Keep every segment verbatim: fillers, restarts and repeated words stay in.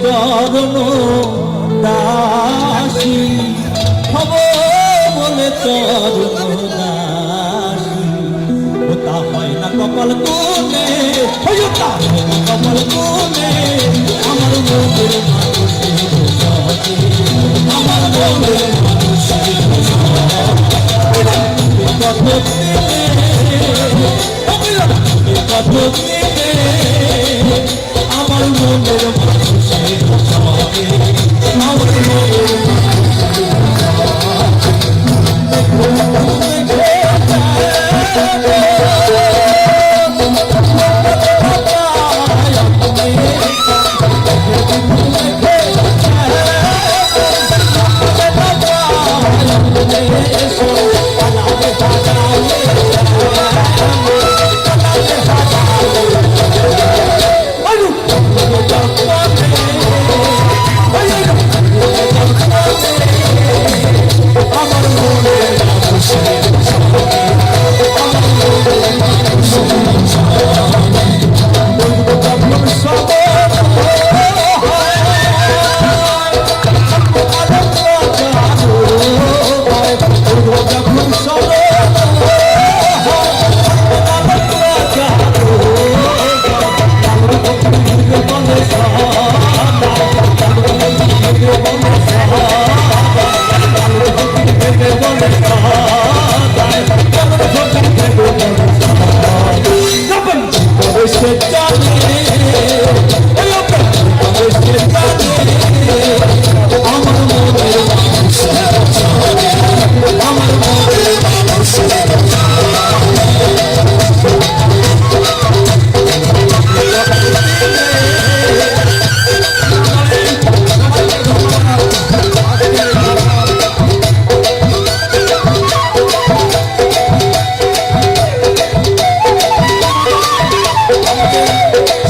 চরণ দাসী, হব বলে চরণ দাসী। ও তা হয় না কপাল কোণে, ওই তা হয় না কপাল কোণে। আমার মনের মানুষের সাথে, আমার মনের মানুষের সাথে। কত দিনে, কত দিনে আমার মনের মানুষের সঙ্গে, আমার মনের মানুষের সঙ্গে।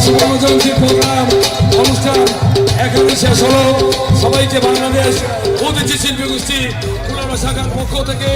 সুবর্ণ জয়ন্তী প্রোগ্রাম অনুষ্ঠান এখানে শেষ হলো। সবাইকে বাংলাদেশ অতিথি শিল্পী গোষ্ঠী কুলাউড়া শাখার পক্ষ থেকে